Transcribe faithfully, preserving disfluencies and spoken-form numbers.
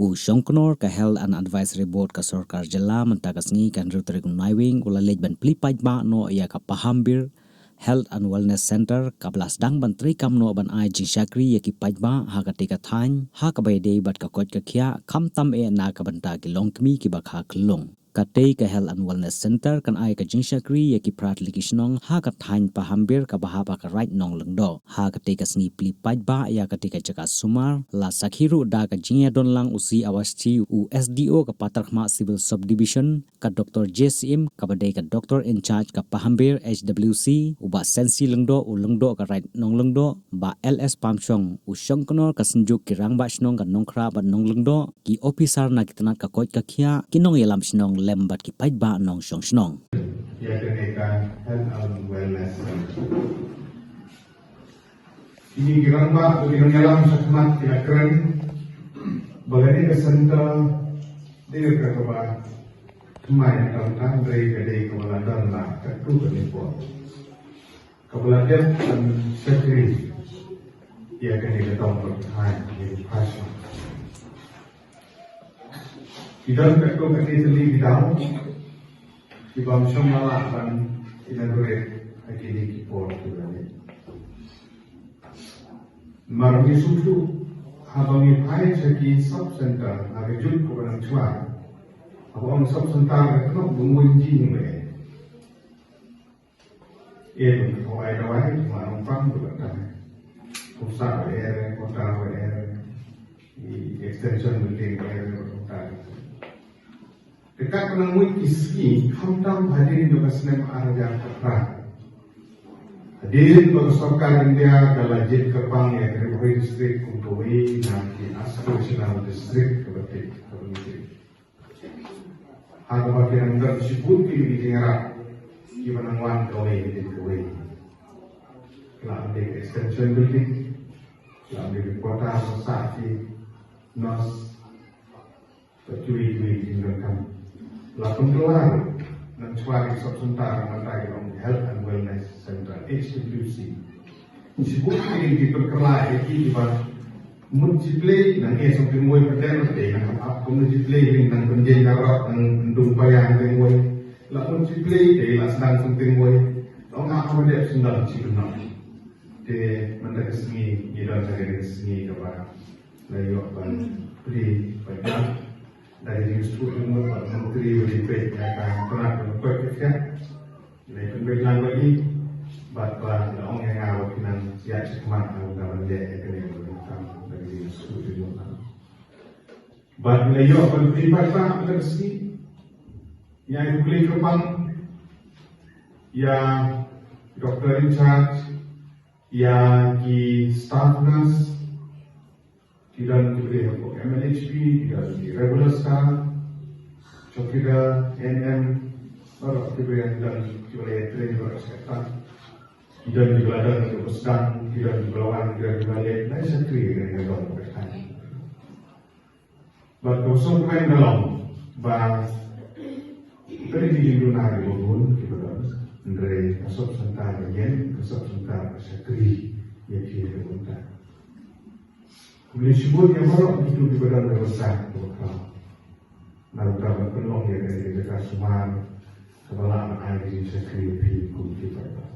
U shongknor ka Health and Advisory Board ka sorkar jylla mynta ka sngi ka hynriew tarik u Naiwieng u la leit ban plie paidbah noh ïa ka Pahambir Health and Wellness Center kaba la sdang ban treikam noh ban ai jingshakri ïa ki paidbah ha katei ka thaiñ ha kaba ïadei bad ka koit ka khiah khamtam eh na ka bynta ki longkmie kiba kha khyllung. Katei ka Health and Wellness Center kan ai ka jingshakri ïa ki phra tylli ki shnong ha ka thaiñ Pahambir kaba hap ha ka Raid Nonglyngdoh. Ha katei ka sngi plie paidbah ïa katei ka jaka sumar la sakhi ruh da ka jingïadon lang u C Awasthi, u S D O ka Patarkhmah Civil Subdivision, ka Doctor J C M kaba dei ka Doctor in Charge ka Pahambir H W C, u Bah Sensi Lyngdoh, u Lyngdoh ka Raid Nonglyngdoh, Bah L S Pamshong, u shongknor ka Synjuk ki Rangbah Shnong ka Nongkhrah bad Nonglyngdoh, ki ophisar na ki tnat ka koit ka khiah, ki nongïalam shnong lem bad ki paidbah nongshong shnong. Ïa kane ka Health and Wellness Center. Kine ki rangbah bad ki nongïalam shakhmat ki la kren ba kane ka center dei ka kaba thymmai na ka bynta hynrei ka dei kaba la don la katto katne por. Kaba la dep ban shakri ïa kane ka dong ka thaiñ, ïa ka passion. Ki don katto katne tylli ki daw kiba ym shym la lah ban inaugurate ha kine ki por kiba la leit. Namar ngi sngewthuh haba ngi phai sha ki sub center ha ka juk kaba nang shuwa, haba ong sub center ka kynnoh ba ngin ïoh jingmut. Em, ko ai dawai, ma nong pang tu kata. Ko sa ba er, ko ta ba er. I extension building ba er, ko ta. Dekat kena mui ki sngi, khamtam hadien jong ka snem ar hajar khatphra. Hadien ba ka sorkar India ka la jied kyrpang ïa ka Ri Bhoi District kum kawei na ki aspirational district kaba tik, kaba tik. Ha kaba ki nang don shibun ki jingïarap kiba nang wan kawei hadien kawei. La ym dei ka extension building, la ym dei ka quarter ba sah ki nurse, ba kiwei kiwei ki jingdonkam. La pynkylla ruh, nang shuwa ki sub center, nang mynta ki long Health and Wellness Center, H W C. Shibun ki jingpynkylla ïa ki kiba mut shi Blei nang ïa sngewthuh wei, pynban nang ap kum shi Blei nang pynjeng ka rot nang dung paya nang wei. La mut shi Blei te la sdang sngewthuh wei. Long ha ka dep sendal shi bynta. Te mynta ka sngi ngi don ha ka sngi kaba la ïoh ban plie paidbah. Da ka jingsngewthuh jingmut bad Myntri ba dei peit ïa ka tnat ka koit ka khiah. Ngi pynbeit lang bad i bad ba la ong ïa nga ba phi nang ïaid shakhmat na ka bynta ban leh ïa kane ka bynta da ka jingsngewthuh jingmut. Bad ngi la ïoh ban plie paidbah ha ka sngi. Ïa ki khublei kyrpang ïa doctor in charge, ïa ki staff nurse, ki don kiba dei hapoh M N H P, ki don ki regular staff, chowkidar, A N M, baroh kiba don kiba la ïatrei baroh shi katta. Ki don kiba la don kiba sdang, ki don kiba la wan, ki don kiba la leit, la shakri ha kane ka dong ka thaiñ. Bad ka sngewkmen ka long ba ka dei ka jingduna kiba bun kiba don, hynrei ka sub center ka ïeng, ka sub center ka shakri ïa ki ha ka bynta. Khublei shibun ïa baroh kito kiba don ha ka bynta kaba khraw. Na ka bynta ban pynlong ïa kane ka jaka sumar kaba lah ban ai ka jingshakri ïa phi kum ki paidbah.